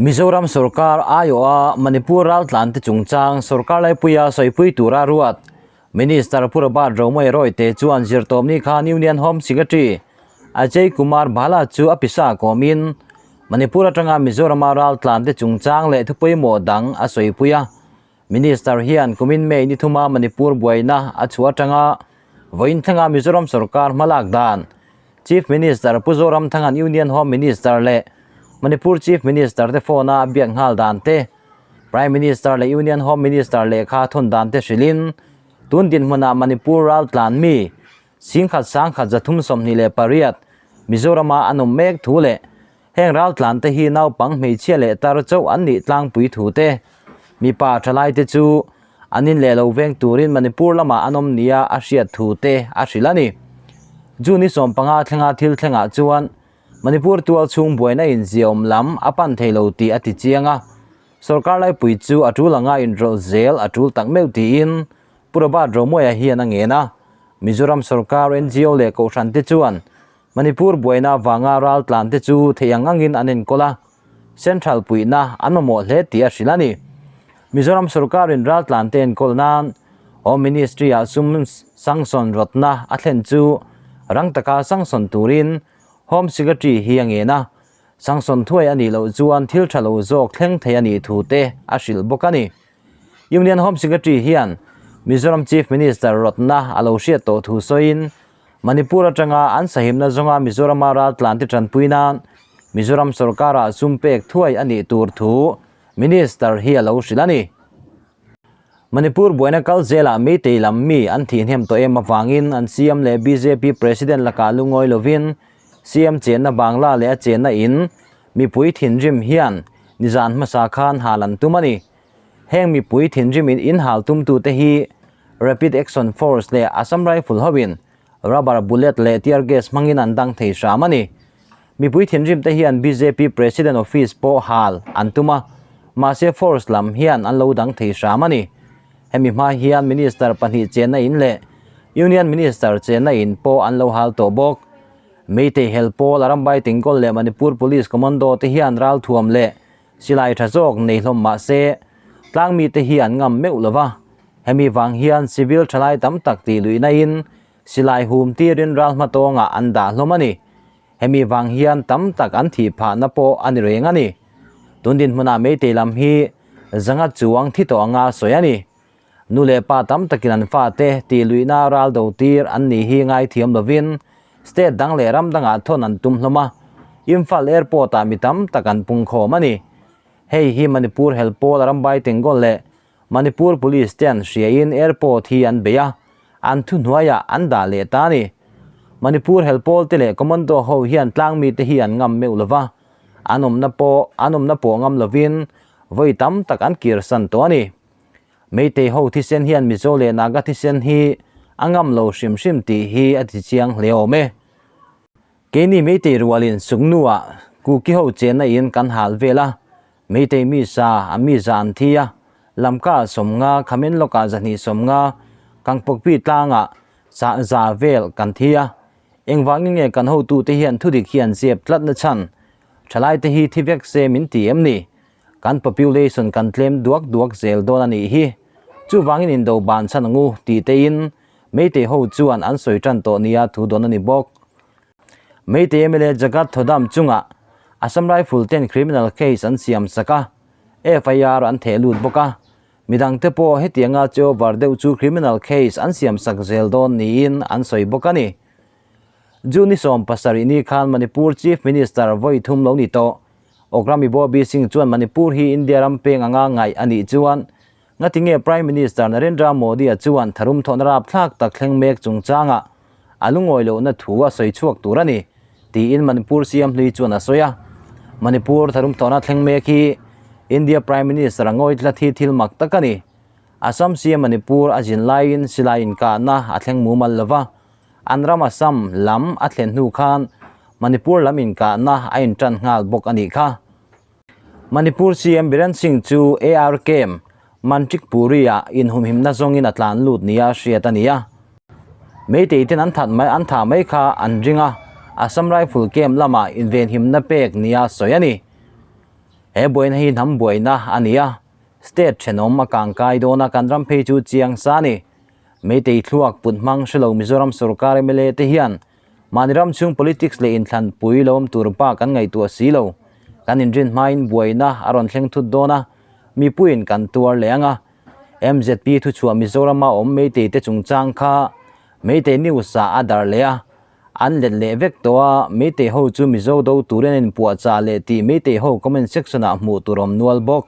Mizoram sorkar aiawha Manipur raltlante chungchang sorkar laipuia sawipui tura ruat Minister Pu Robert Romawia Rawite chuan zirtawpni khan Union Home Secretary Ajay Kumar Bhalla chu a pisa kawmin Manipur atanga Mizorama raltlante chungchang leh thupawimawh dang a sawipui a. Minister hian kumin May ni thuma Manipur buaina a chhuah atanga vawiin thlenga Mizoram sorkar hmalak dan Chief Minister Pu Zoramthanga'n Union Home Minister leh Manipur Chief Minister te phone a biak nghal dan te, Prime Minister leh Union Home Minister lehkha thawn dan te hrilhin tun dinhmunah Manipur raltlan mi singkhat sangkhat 328 Mizorama an awm mek thu leh Heng raltlan te hi naupang hmeichhia leh tar chauh an nih tlangpui thu te, mipa thalai te chu an in leh lo veng turin Manipur lamah an awm nia a hriat thu te a hrilh a ni. June ni 15 thlenga thil thlengah chuan Manipur tual chhung buaina inziaawm lam a pan thei lo tih a ti chiang a, sorkar laipui chu a tul anga inrawlh zel a tul tak meuh tiin Pu Robert Romawia hian a ngen a, Mizoram sorkar NGO leh kohhran te chuan Manipur buaina avanga raltlan te chu theih ang angin an enkawl a, Central puihna an mamawh hle tih a hrilh a ni. Mizoram sorkarin raltlan te enkawl nan Home Ministry-ah sum sanction rawtna a thlen chu rang taka sanction turin Home Secretary hi a ngen a, sanction thuai a nih loh chuan thil tha lo zawk thleng thei a nih thu te a hrilh bawk a ni. Union Home Secretary hian Mizoram Chief Minister rawtna a lo hriat tawh thu sawiin Manipur atanga an sahimna zawnga Mizorama raltlante tanpui nan Mizoram sorkarah sum pek thuai a nih tur thu Minister hi a lo hrilh a ni. Manipur buaina kal zelah Meitei lam mi an thihhnem tawh em avangin an CM leh bjp President lakah lungawi lovin CM chenna Bangla leh a chenna in mipui thinrim hian nizan hmasa khan hal an tum a ni. Heng mipui thinrim in inhal tumtute hi Rapid Action Force leh Assam Rifle hoin rubber bullet leh tear gas hmangin an dang thei hram a ni. Mipui thinrim te hian bjp President Office pawh hal an tum a, mahse force lam hian an lo dang thei hram a ni. Hemi hma hian Minister pahnih chenna in leh Union Minister chenna in pawh an lo hal tawh bawk. Meitei hel pawl Arambai Tengkol leh Manipur Police Commando te hian ralthuam leh Silai tha zawk nei hlawm mah se, tlang mite hi an ngam meuh lo va, hemi vang hian civil thalai tam tak tih luihna in silai hum tirin ral hma tawngah an dah hlawm a ni. Hemi vang hian tam tak an thih phahna pawh a ni reng a ni. Tun dinhmunah Meitei lam hi zanga chuang thi tawh anga sawi a ni. Nu leh pa tam takin an fate tih luihna ral do tir an nih hi ngaithiam lovin state dang leh ram dangah thawn an tum hlawm a, Imphal Airport ah mi tam tak an pungkhawm a ni. Hei hi Manipur Helpawl Arambai Tengol leh Manipur Police te an hriain airport hi an bei a, an thuhnuaiah an dah leh ta a ni. Manipur Helpawl te leh Commando ho hian tlangmi te hi an ngam meuh lova, an awmna pawh an awmna pawh ngam lovin vawi tam tak an kirsan tawh a ni. Meitei ho thisen hian Mizo leh Naga thisen hi a ngam lo hrim hrim tih hi a ti chiang hle awm e. Keini Meitei rualin Suknu-ah Kuki ho chenna in kan hal vel a, Meitei mi sa a mi za an thi a, Lamka ah 50, Khamenlawk ah 250, Kangpokpi tlangah sa za vel kan thi a. Engvangin nge kan hotute hian thudik hi an zep tlat na chhan? Thalaite hi thi vek se min ti em ni? Kan population kan tlem duak duak zel dawn a nih hi. Chuvangin indo ban chhan ang u tih tein Meitei ho chuan an sawi tan tawh nia thu dawn a ni bawk. Meitei mla Jagat Thodam chungah Assam Rifle ten criminal case an siam sak a, FIR an theh lut bawk a. Midangte pawh hetianga che over deuh chu criminal case an siam sak zel dawn niin an sawi bawk a ni. June 17 ni khan Manipur Chief Minister vawi thum lo ni tawh. Okram Ibobi Singh chuan Manipur hi India ram peng anga ngaih a nih chuan ngatinge Prime Minister Narendra Modi-a chuan tharum thawhna rapthlak tak thleng mek chungchangah a lungawi lohna thu a sawi chhuak tur a ni tiin Manipur CM hlui chuan a sawi a. Manipur tharum thawhna thleng mek hi India Prime Minister a ngawi tlat hi thil mak tak a ni. Assam CM Manipur a zin laiin silai inkahna a thleng mumal lova, An ram Assam lam a thlen hnu khan Manipur lam inkahna a intan nghal bawk a nih kha. Manipur CM Biren Singh chu AR Camp, Mantrikpuri-ah inhumhimna zawngin a tlan lut nia hriat a ni a. Meitei ten an that mai an thah mai kha an ring a, Assam Rifle Camp lamah invenhimna pek nia sawi a ni. He buaina hi hnam buaina a ni a, state thenawm a kangkai dawn a, kan ram phei chu chiang sa a ni. Meitei thluak put hmang hrelo Mizoram sorkar mla te hian mahni ram chhung politics leh inthlanpui lo awm tur bak an ngaihtuah si lo. Kan inrin hmain buaina a rawn thleng thut dawn a, mipuiin kan tuar leh ang a. MZP thuchhuah Mizorama awm Meitei te chungchang kha Meitei news ah a darh leh a, An let leh vek tawh a, Meitei ho chu Mizo do turin an inpuahchah leh tih Meitei ho comment section ah hmuh tur awm nual bawk.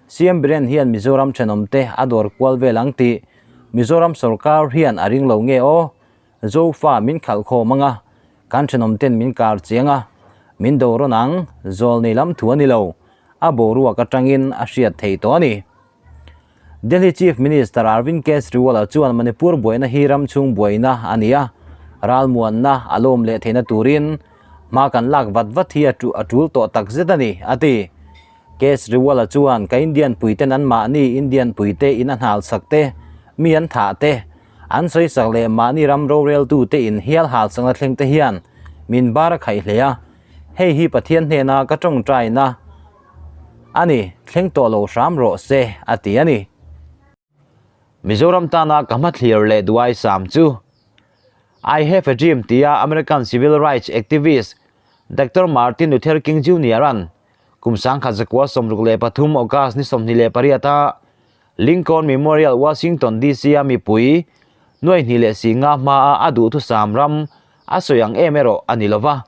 CM Biren hian Mizoram thenawm te a dawr kual vel ang tih Mizoram sorkar hian a ring lo nge aw? Zofa min khalh khawm ang a, kan thenawm ten min kar chiang a, min do rawn ang, zawl nei lam thu a ni lo, a boruak atangin a hriat theih tawh a ni. Delhi Chief Minister Arvind Kejriwal-a chuan Manipur buaina hi ram chhung buaina a ni a, ralmuanna a lawm leh theihna turin hma kan lak vat vat hi a tul tawh tak zet a ni, a ti. Kejriwal-a chuan ka Indian puiten anmahni Indian puite in a hnal sak te, mi an thah te, an sawi sak leh mahni ram roreltute in hial hal sakna thleng te hian min bar a khaih hle a, hei hi Pathian hnena ka tawngtaina A ni, thleng tawh lo hram rawh se, a ti a ni. Mizoram tana ka hmathlir leh duai sam chu I have a dream tia American civil rights activist Doctor Martin Luther King Junior-a'n kum 1963 August ni 28 a Lincoln Memorial Washington DC-a mipui nuai hnih leh si nga hmaa a duhthusam ram a sawi ang em erawh a ni lova.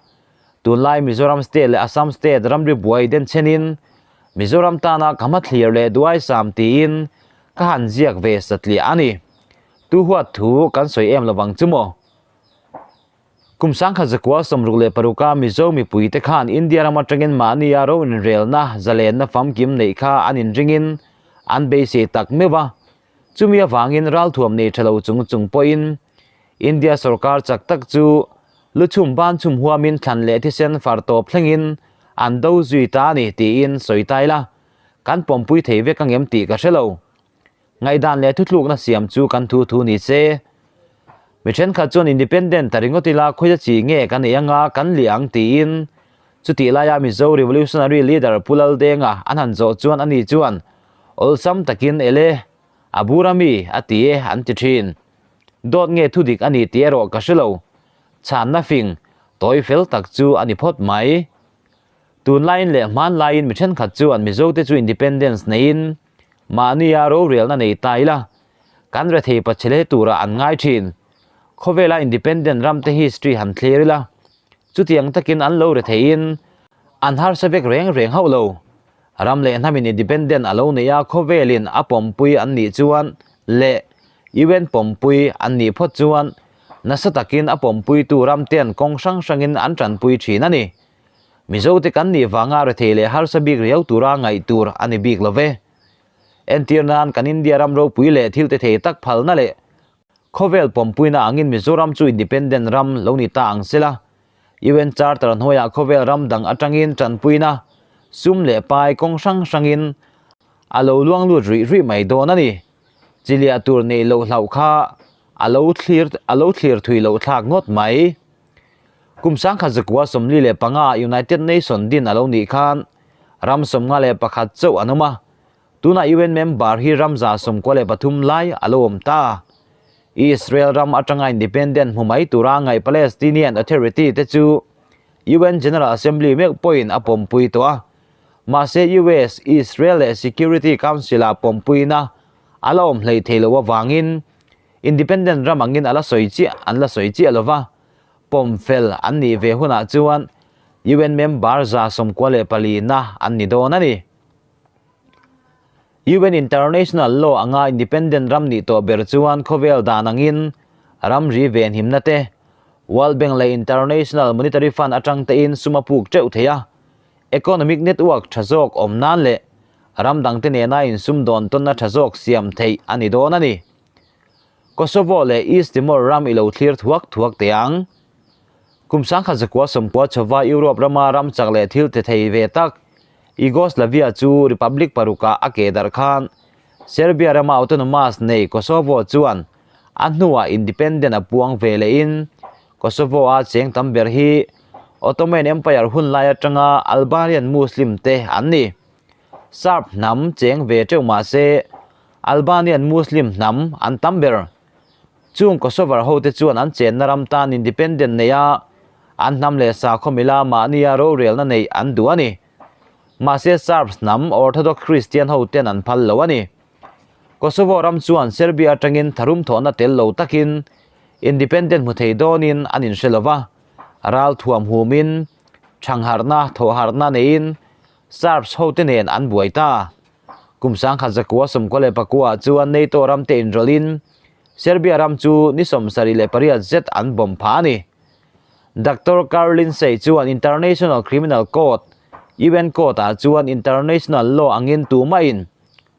Tunlai Mizoram State leh Assam State ramri buai den chenin Mizoram tana ka hmathlir leh duai sam tiin ka han ziak ve satliah a ni. Tu huat thu kan sawi em lovang chu maw? Kum 1966 a Mizo mipuite khan India ram atangin mahnia ro inrelna zalenna famkim neih kha an inringin an beisei tak meuh a. Chumi avangin ralthuam nei tha lo chung chung pawhin India sorkar chak tak chu lu chhum ban chhum huamin thlan leh thisen far tawp thlengin an do zui ta a ni tiin sawi ta ila, kan pawmpui thei vek angem tih ka hre lo. Ngaihdan leh thuthlukna siam chu kan thu thu ni se. Mi thenkhat chuan independent ta ringawt ila khawia chi nge kan ei anga kan liah ang tiin chutih laia Mizo revolutionary leader Pu Laldenga an han zawh chuan ani chuan awlsam takin ele a bur ami a ti e an ti thin. Dawt nge thudik a ni tih erawh ka hre lo. Chhanna fing tawi fel tak chu a ni phawt mai. Tunlaiin leh hmanlaiin mi thenkhat chuan Mizote chu independence neiin mahnia rorelna nei ta ila Kan rethei pachhe tura an ngai thin. Khawvela independent ramte history han thlir ila, chutiang takin an lo retheiin an harsa vek reng reng hauh lo. Ram leh hnamin independent a lo neih a khawvelin a pawmpui an nih chuan leh UN pawmpui an nih phawt chuan nasa takin a pawmpuitu ramte'n kawng hrang hrangin an tanpui thin a ni. Mizote kan nih vanga rethei leh harsa bik riau tura ngaih tur a ni bik lo ve. Entir nan kan India ram ropui leh thil ti thei tak phalna leh khawvel pawmpuina angin Mizoram chu independent ram lo ni ta ang sela, UN Charter hnuaiah khawvel ram dang atangin tanpuina sum leh pai kawng hrang hrangin a lo luang lut ruih ruih mai dawn a ni. Chiliah tur neih loh hlauh kha a lo thlir a lo thlir thui loh thlak ngawt mai. Kum 1945 United Nation din a lo nih khan ram 51 chauh an awm a, tunah UN member hi ram 93 lai a lo awm ta. Israel ram atanga independent hmu mai tura ngaih Palestinian Authority te chu UN General Assembly meuh pawhin a pawmpui tawh a, mahse US, Israel leh Security Council-ah pawmpuina a la awm hleih thei loh avangin Independent ram angin a la sawi chiah an la sawi chiah lova, pawm fel an nih ve hunah chuan UN member 94 na an ni dawn a ni. UN International Law anga independent ram nih tawh ber chuan khawvel dan angin ramri venhimna te, World Bank leh International Monetary Fund atang tein sum a puk teuh thei a, economic network tha zawk awm nan leh ram dangte nena insumdawn tawnna tha zawk siam theih a ni dawn a ni. Kosovo leh East Timor ram i lo thlir thuak thuak teh ang. Kum 1990 chhova Europe rama ram chak leh thil ti thei ve tak Yugoslavia chu Republic parukah a ke darh khan Serbia rama autonomous nei Kosovo chuan a hnuah independent a puang ve lehin Kosovo-a cheng tam ber hi Ottoman Empire hun lai atanga Albanian Muslim te an ni. Serb hnam cheng ve teuh mah se Albanian Muslim hnam an tam ber. Chung Kosovar hote chuan an chenna ram tan independent nei a, an hnam leh sakhaw mila mahnia rorelna neih an duh a ni. Mahse Serbs hnam Orthodox Christian hoten an phal lo a ni. Kosovo ram chuan Serbia atangin tharum thawhna tel lo takin independent hmu thei dawnin an inhre lo va, ral thuam humin, thangharhna, thawhharhna neiin Serbs hote nen an buai ta. Kum 1994 chuan NATO ram te inrawlhin Serbia ram chu ni 78 zet an bomb phah a ni. Doctor Carl Lindsay chuan International Criminal Court, UN Court, ah chuan international law angin tumahin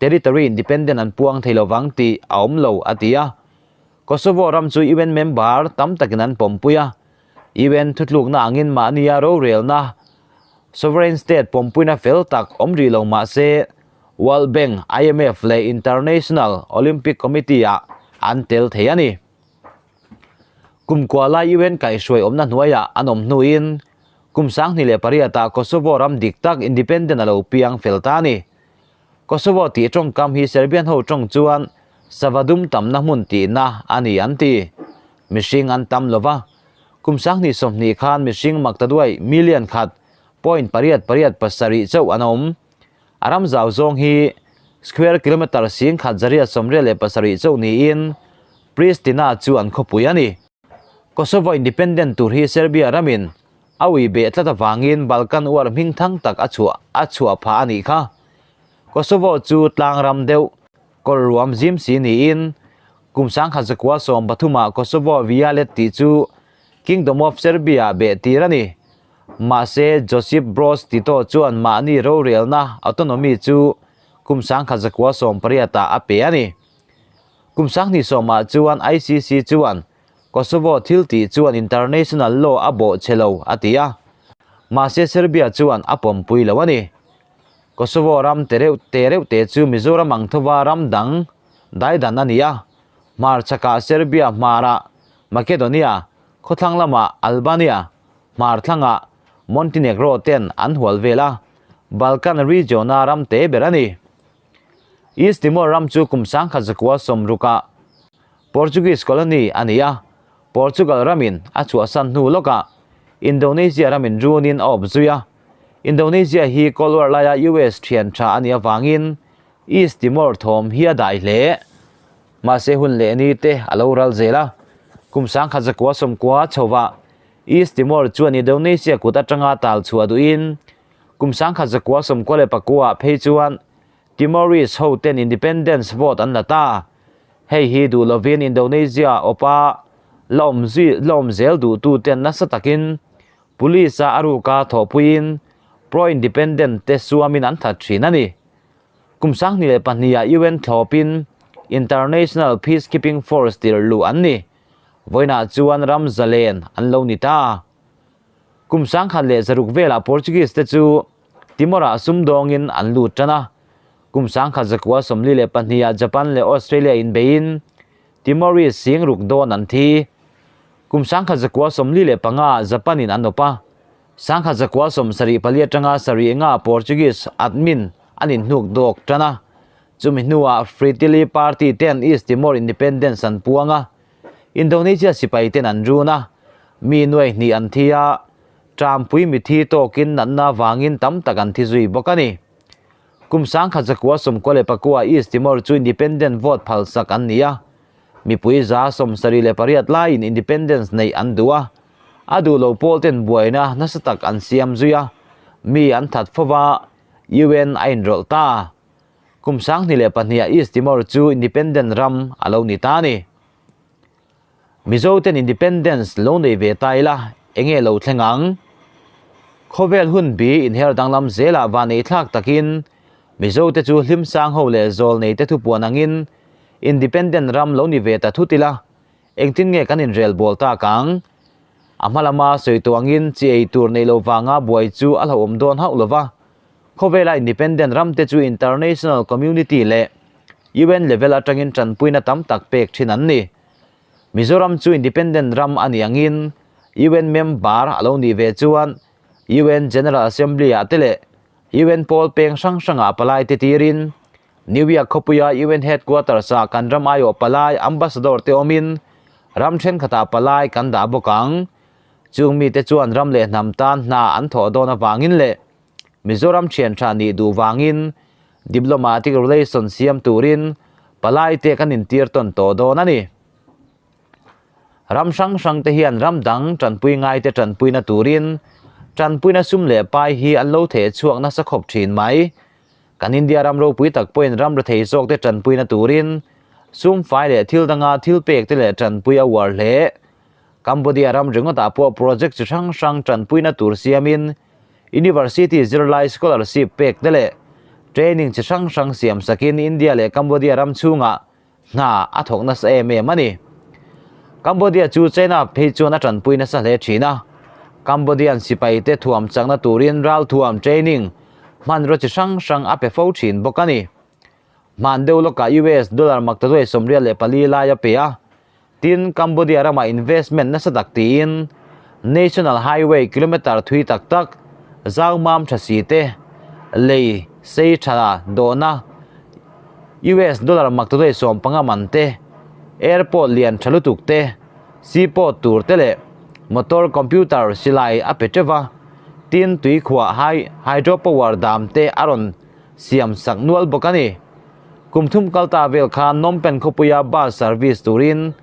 territory independent an puang thei lovang tih a awm lo a ti a. Kosovo ram chu UN member tam takin an pawmpui a, UN thutlukna angin mahnia rorelna Sovereign state pawmpuina fel tak awm rih lo mah se World Bank, IMF leh International Olympic Committee-ah an tel thei a ni. Kum kua lai UN kaihhruai awmna hnuaiah an awm hnuin kum 2008-ah Kosovo ram dik tak independent a lo piang fel ta a ni. Kosovo tih tawngkam hi Serbian ho tawng chuan sava dum tamna hmun tihna a ni an ti. Mihring an tam lo va, kum 2020 khan mihring maktaduai million khat point pariat pariat pasarih chauh an awm. A ram zau zawng hi square kilometre 1187 chauh niin Pristina chu an khawpui a ni. Kosovo independent tur hi Serbia ramin a ui beh tlat avangin Balkan uar hming thang tak a chhuah a chhuah phah a nih kha. Kosovo chu tlang ram deuh kawr ruam zim si niin kum 1913 ah Kosovo Vialet tih chu Kingdom of Serbia beh tir a ni. Mahse Josip Broz Tito chuan mahni rorelna autonomy chu kum 1918 ah a pe a ni. Kum 2010 ah chuan ICC chuan Kosovo thil tih chuan international law a bawh che lo a ti a, mahse Serbia chuan a pawmpui lo a ni. Kosovo ram te reuh te reuh te chu Mizoram ang thova ram dang daidan a ni a, hmarchhakah Serbia hmarah Macedonia, khawthlang lamah Albania, hmar thlangah Montenegro ten an hual vel a, Balkan region-a ram te ber a ni. East Timor ram chu kum 1960-ah Portuguese colony a ni a, Portugal ramin a chhuahsan hnu lawkah Indonesia ramin runin a awp zui a. Indonesia hi Cold War laia US thian tha a nih avangin East Timor thawm hi a dai hle. Mahse hun leh ni te a lo ral zel a, kum 1990 chhovah East Timor chuan Indonesia kut atanga tal chhuah duhin kum 1999 phei chuan Timorese ho ten independence vote an la ta. Hei hi duh lovin Indonesia awpa la awm zui la awm zel duhtu ten nasa takin police a a ruka thawhpuiin pro-independent te suamin an that thin a ni. Kum 2002 ah UN thlawpin International Peacekeeping Force tir luh an ni. Vawiinah chuan ram zalen an lo ni ta. Kum 1600 velah Portuguese te chu Timor-ah sumdawngin an lut tan a. Kum 1942 ah Japan leh Australia inbeiin Timorese sing ruk dawn an thi. Kum 1945 ah Japan-in an awp a. 1974 atanga sarih enga Portuguese admin an inhnuk dawk tan a. Chumi hnuah Fritili Party ten East Timor independence an puang a. Indonesia sipai ten an run a. Mi nuai hnih an thi a. Trampui mithi tawkin natna vangin tam tak an thi zui bawk a ni. Kum 1994 East Timor chu independent vote phalsak an ni a. Mipui 78 laiin independence neih an duh a. A duh lo pawl ten buaina nasa tak an siam zui a. Mi an that fova UN a inrawlh ta. Kum 2002 East Timor chu independent ram a lo ni ta a ni. Mizo ten independence lo nei ve ta ila enge lo thleng ang? Khawvel hun bi inher danglam zelah van ei thlak takin Mizo te chu hlim sang ho leh zawl nei te thupuan angin independent ram lo ni ve ta thut ila engtin nge kan inrel bawl tak ang? A hma lama sawi tawh angin chi ei tur nei lo vanga buai chu a hlauhawm dawn hauh lova khawvela independent ram te chu international community leh UN level atangin tanpuina tam tak pek thin an ni. Mizoram chu independent ram a ni angin UN member a lo nih ve chuan UN General Assembly ah te leh UN pawl peng hrang hrangah palai te tirin New York khawpuia UN headquarters ah kan ram aiawh palai ambassador te awmin ram thenkhatah palai kan dah bawk ang. Chung mite chuan ram leh hnam tan hna an thawh dawn avangin leh Mizoram thian tha nih duh vangin diplomatic relation siam turin palai te kan intir tawn tawh dawn a ni. Ram hrang hrang te hian ram dang tanpui ngai te tanpuina turin tanpuina sum leh pai hi an lo theh chhuak nasa khawp thin mai. Kan India ram ropui tak pawhin ram rethei zawk te tanpuina turin sum fai leh thil danga thil pek te leh tanpui a uar hle. Cambodia ram ringawtah pawh project chi hrang hrang tanpuina tur siamin University zirlai scholarship pek te leh training chi hrang hrang siam sakin India leh Cambodia ram chhungah hna a thawk nasa em em a ni. Cambodia chu China phei chuan a tanpui nasa hle thin a. Cambodian sipai te thuam chakna turin ralthuam training hmanraw chi hrang hrang a pe fo thin bawk a ni. Hman deuh lawkah US dollar maktaduai 84 lai a pe a. Tin, Cambodia ramah investment nasa tak tiin National Highway kilometre thui tak tak zau mam tha si te lei sei tha dawhna US dollar maktaduai 15 man te airport lian tha lutuk te seaport tur te leh motor computer silai a pe teuh a. Tin, tuikhuah hydropower dam te a rawn siam sak nual bawk a ni. Kum thum kal ta vel khan Phnom Penh khawpuia bus service turin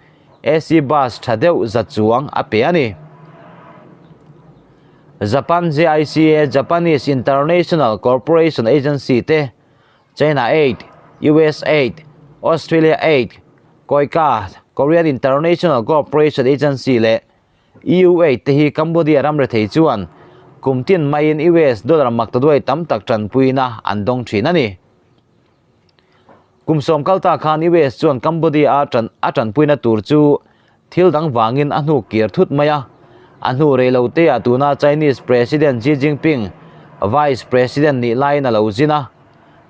AC bus tha deuh za chuang a pe a ni. Japan JICA, Japanese International Corporation Agency, te China Aid, US Aid, Australia Aid, KOICA, Korean International Cooperation Agency, leh EU Aid te hi Cambodia ram rethei chuan kum tin maiin US dollar maktaduai tam tak tanpuina an dawng thin a ni. Kum sawm kal ta khan US chuan Cambodia a tan a tanpuina tur chu thil dang vangin a hnuk kir thut mai a. A hnu rei lo te ah tuna Chinese President Xi Jinping Vice President nih laiin a lo zin a.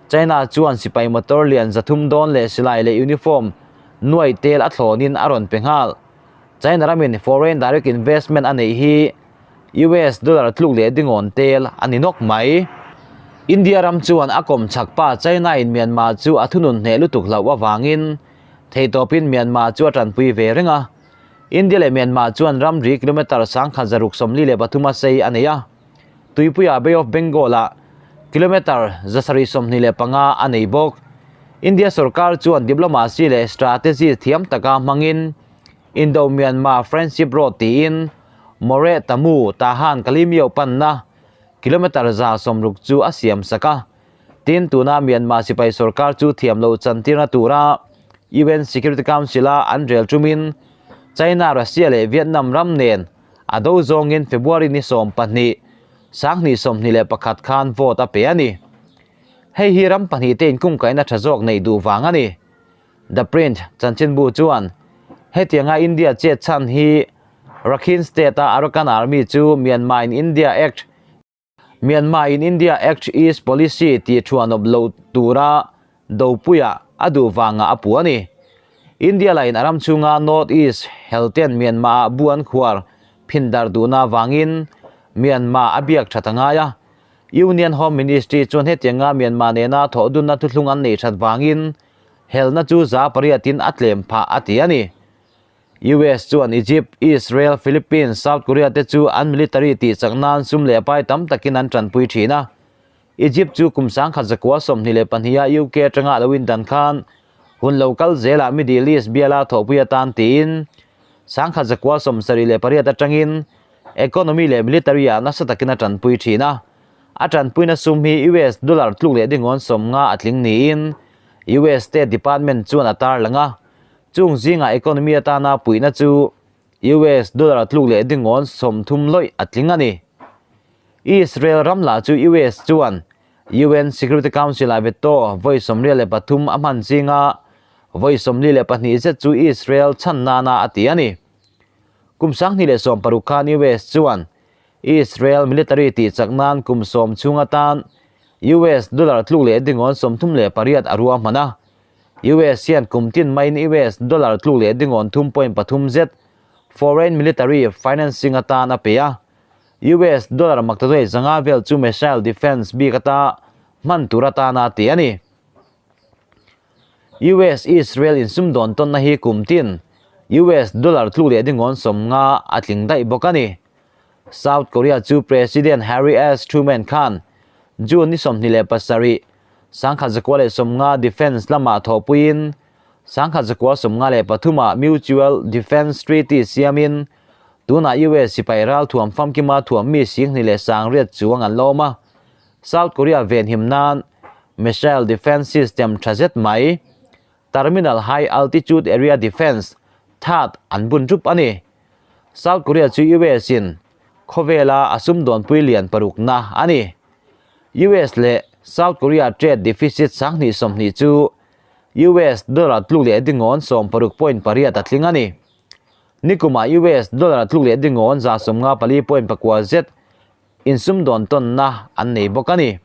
China chuan sipai motor lian 300 dawn leh silai leh uniform nuai tel a thlawnin a rawn pe nghal. China ramin foreign direct investment a neih hi US dollar tluk leh dingawn tel a ni nawk mai. India ram chuan a kawm chak pa China in Myanmar chu a thunun hneh lutuk hlauh avangin theitawpin Myanmar chu a tanpui ve reng a. India leh Myanmar chuan ramri kilometre 1643 a sei a nei a. Tuipuia Bay of Bengal ah kilometre 725 a nei bawk. India sorkar chuan diplomacy leh strategy thiam taka hmangin Indo-Myanmar Friendship Road tiin Moreh Tamu Tahan Kalimyo panna kilometre 160 chu a siam sak a. Tin, tuna Myanmar sipai sorkar chu thiam lo chantirna tura UN Security Council a an rel tumin China, Russia leh Vietnam ram nen a do zawngin February ni 12, 2021 khan vote a pe a ni. Hei hi ram pahnih te inkungkaihna tha zawk neih duh vang a ni. The Print chanchinbu chuan hetianga India chet chhan hi Rakhine State a Arakan Army chu Myanmar in India Act Myanmar in India Act East Policy tih thuanawp lo tura dopuia a duh vanga a pu a ni. India lain a ram chhunga North East helten Myanmar ah bu an khuar phindar duhna vangin Myanmar a biak that a ngai a. Union Home Ministry chuan hetianga Myanmar nena thawhdunna thuthlung an nei that vangin helna chu 8% in a tlem phah a ti a ni. US chuan Egypt, Israel, Philippines, South Korea te chu an military tih chak nan sum leh pai tam takin an tanpui thin a. Egypt chu kum 1922 a UK atanga lo in dan khan hun lo kal zelah Middle East biala thawhpui atan tiin 1978 atangin economy leh military ah nasa takin a tanpui thin a. A tanpuina sum hi US dollar tluk leh dingawn 50 a tling niin US State Department chuan a tar lang a. Chung zinga economy atana puihna chu US dollar tluk leh dingawn 30 lawih a tling a ni. Israel ram lah chu US chuan UN Security Council ah veto vawi 73 a hman zinga vawi 42 zet chu Israel chan nana a ti a ni. Kum 2016 khan US chuan Israel military tih chak nan kum 10 chhung atan US dollar tluk leh dingawn 38 a ruah hman a. US hian kum tin maiin US dollar tluk leh dingawn 3.3 zet foreign military financing atan a pe a. US dollar maktaduai 500 vel chu missile defence bik ata hman tur atana ti a ni. US Israel insumdawn tawnna hi kum tin US dollar tluk leh dingawn 50 a tling daih bawk a ni. South Korea chu President Harry S Truman khan June ni 27, 1950 defence lamah thawhpuiin 1953 ah Mutual Defence Treaty siamin tunah US sipai ral thuam famkima thuam mi 28,000 chuang an lawm a. South Korea venhim nan missile defence system tha zet mai Terminal High Altitude Area Defence, THAAD, an bun rup a ni. South Korea chu US in khawvela a sumdawnpui lian parukna a ni. US leh South Korea trade deficit 2020 chu US dollar tluk leh dingawn 16.8 a tling a ni. Nikumah US dollar tluk leh dingawn 154.9 zet insumdawn tawnna an nei bawk a ni.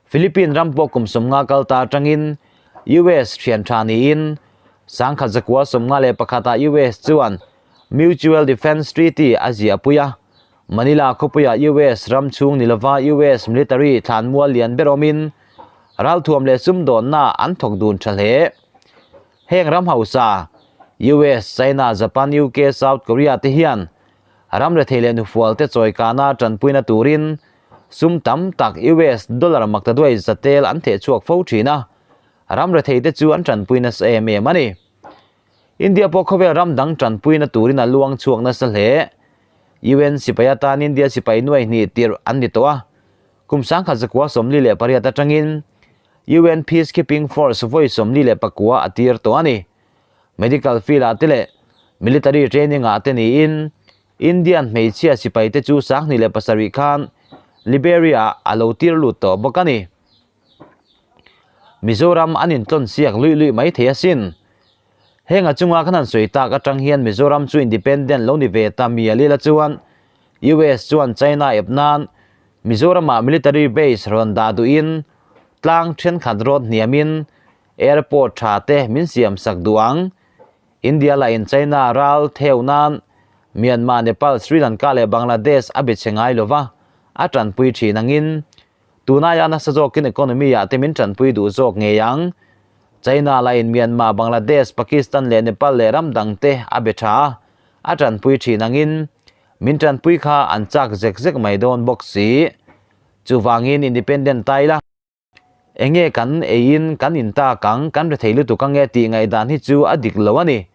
Philippine ram pawh kum 50 kal ta atangin US thian tha niin 1951 ah US chuan Mutual Defence Treaty a ziahpui a. Manila khawpuiah US ram chhung ni lova US military thlanmual lian ber awmin ralthuam leh sumdawnna an thawk dun tha hle. Heng ram hausa US, China, Japan, UK, South Korea te hian ram rethei leh nufual te chawikana tanpuina turin sum tam tak US dollar maktaduai zatel an theh chhuak fo thin a, ram rethei te chu an tanpui nasa em em a ni. India pawh khawvel ram dang tanpuina turin a luang chhuak nasa hle. UN sipai atan India sipai nuai hnih tirh an ni tawh a, kum 1948 atangin UN Peacekeeping Force vawi 49 a tir tawh a ni. Medical field ah te leh military training ah te niin Indian hmeichhia sipai te chu 2007 khan Liberia ah a lo tir lut tawh bawk a ni. Mizoram an intlawn siak luih luih mai thei asin. Heng a chunga kan han sawi tak atang hian Mizoram chu independent lo ni ve ta mial ila chuan US chuan China ep nan Mizoramah military base rawn dah duhin tlang thenkhat rawt hniamin Airport tha te min siam sak duh ang. India lahin China ral theu nan Myanmar, Nepal, Sri Lanka leh Bangladesh a be che ngai lova, a tanpui thin angin tunai a nasa zawkin economy ah te min tanpui duh zawk ngei ang. China lahin Myanmar, Bangladesh, Pakistan leh Nepal leh ram dang te a be tha a, a tanpui thin angin min tanpui kha an chak zek zek mai dawn bawk si. Chuvangin independent ta ila. Enge kan eiin kan in tak ang, kan rethei lutuk ange tih ngaihdan hi chu a dik lo a ni.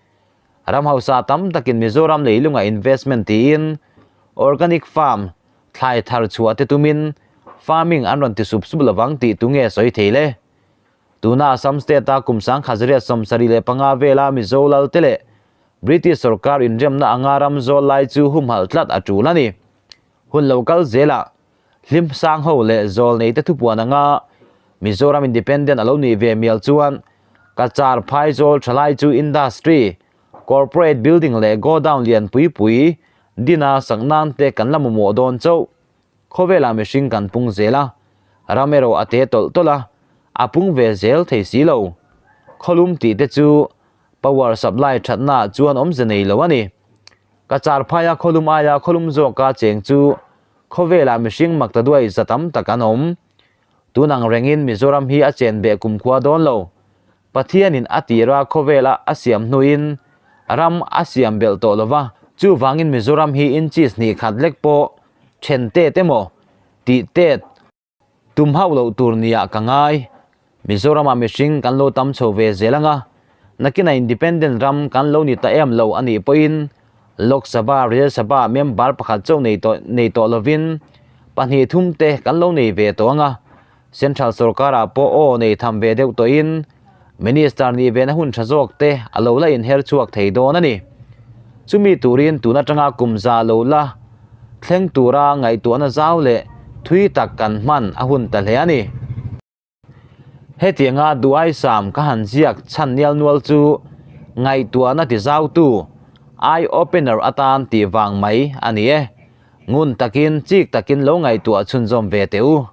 Ram hausa tam takin Mizoram leilunga investment tiin organic farm thlai thar chhuah te tumin farming an rawn ti sup sup lovang tih tunge sawi thei le? Tuna Assam state a kum 1975 vela Mizo lal te leh British sorkar inremna anga ram zawl lai chu humhalh tlat a tul a ni. Hun lo kal zelah Hlim sang ho leh zawl nei te thupuan anga Mizoram Independent a lo nih ve mial chuan Cachar Phaizawl thalai chu industry, corporate building leh godown lian pui pui dina sak nan te kan la mamawh dawn chauh. Khawvelah mihring kan pung zel a, ram erawh a te tawlh tawlh a, a pung ve zel thei si lo. Khawlum tih te chu power supply thatna chuan awmze nei lo a ni. Cachar phaia khawlum aia khawlum zawka cheng chu Khawvelah mihring maktaduai za tam tak an awm. Tun ang rengin Mizoram hi a chen beh kumkhua dawn lo. Pathianin a tira khawvela a siam hnuin ram a siam belh tawh lova. Chuvangin Mizoram hi inches hnih khat lek pawh then tet emaw tih tet Tum hauh loh tur niah ka ngai. Mizoramah mihring kan lo tam chho ve zel anga, nakina independent ram kan lo ni ta em lo a nih pawhin Lok Sabha, Rajya Sabha member pakhat chauh nei tawh nei tawh lovin pahnih thum te kan lo nei ve tawh anga, Central sorkarah pawh aw nei tham ve deuh tawhin Minister nih vena hun tha zawk te a lo la inher chhuak thei dawn a ni. Chumi turin tun atanga kum za lo la thleng tura ngaihtuahna zau leh thui tak kan hman a hun ta hle a ni. Hetianga duaisam ka han ziak chhan nial nual chu ngaihtuahna ti zautu, eye opener atan tih vang mai a ni e. Ngun takin chik takin lo ngaihtuah chhunzawm ve teh u.